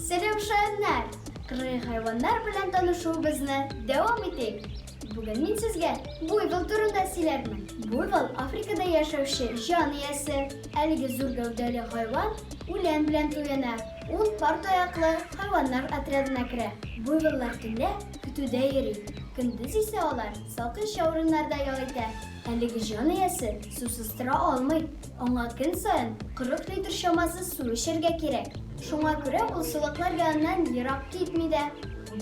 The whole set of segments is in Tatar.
Сәлам, шаяннар! Кыргый хайваннар белән танышуыбызны дәвам итик. Бүген мин сезгә буйвол турында сөйләрмен. Буйвол Африкада яшәүче җан иясе. Әлеге зур гәүдәле хайван үлән белән туена. Ул пар таяклы хайваннар отрядына керә. Буйволлар төнлә көтүдә йөри. Көндез исә алар салкынча урыннарда ял итә. Әлеге җан иясе сусыз тора алмый. Аңа көн саен 40 литр чамасы су эчәргә кирәк. Шуңа күрә ул сулыклар яныннан ерак китми дә.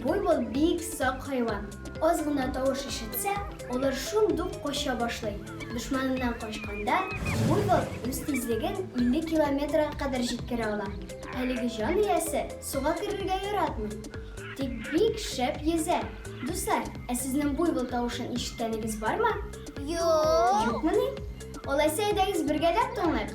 Буйвол бик сак хайван. Аз гына тавыш ишетсә, алар шундук кача башлый. Дошманыннан качканда, буйвол үз тизлеген 50 километрга кадәр җиткерә ала. Әлеге җан иясе суга керергә яратмый. Тик бик шәп йөзә. Дуслар, ә сезнең буйвол тавышын ишеткәнегез бармы? Юк. Юкмыни? Алайса әйдәгез бергәләп тыңлыйк.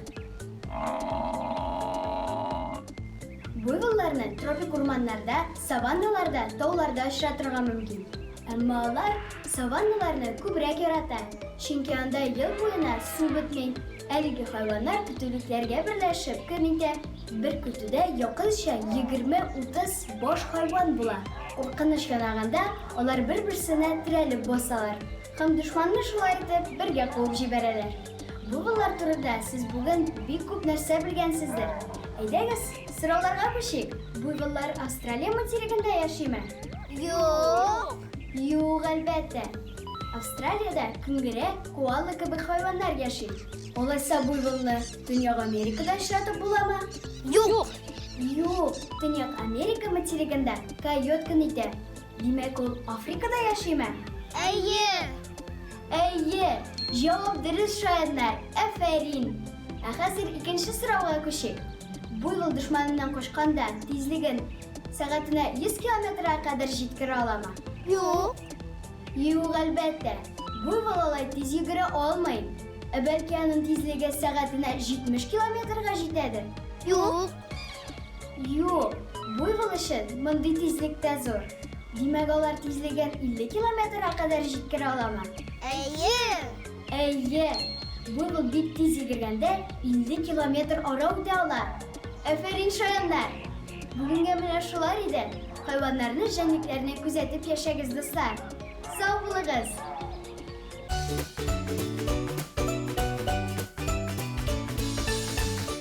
Буйволларны тропик урманнарда, саванналарда, тауларда очратырга мөмкин. Әмма алар саванналарны күбрәк ярата, чөнки анда ел буена су бетми. Әлеге хайваннар көтүлекләргә берләшеп көн итә. Бер көтүдә якынча 20-30 баш хайван була. Куркыныч янаганда алар бер-берсенә терәлеп басалар һәм дошманны шулай итеп бергә куып җибәрәләр. Буйволлар турында сез бүген бик күп нәрсә белгәнсездер. Әйдәгез, сорауларга күчик. Буйволлар Австралия материгында яшиме? Юк. Юк, әлбәттә. Австралиядә көнгерә, коала кебек хайваннар яши. Алайса буйволны Төньяк Америкада очратып буламы? Юк. Юк, Төньяк Америка материгында койот көн итә. Димәк, ул Африкада яшиме? Әйе. Әйе, җавап дөрес, шаяннар. Афәрин. Ә хәзер икенче сорауга күчик. Буйвол дошманыннан качканда тизлеген сәгатенә 100 километрга кадәр җиткерә аламы? Юк. Юк, әлбәттә. Буйвол алай тиз йөгерә алмый. Ә бәлки аның тизлеге сәгатенә 70 километрга җитәдер? Юк. Юк, буйвол өчен мондый тизлек тә зур. Димәк, алар тизлеген 50 километрга кадәр җиткерә аламы? Әйе. Әйе. Буйвол бик тиз йөгергәндә 50 километр ара үтә ала. Афәрин, шаяннар! Бүгенгә менә шулар иде. Хайваннарны, җәнлекләрне күзәтеп яшәгез, дуслар. Сау булыгыз!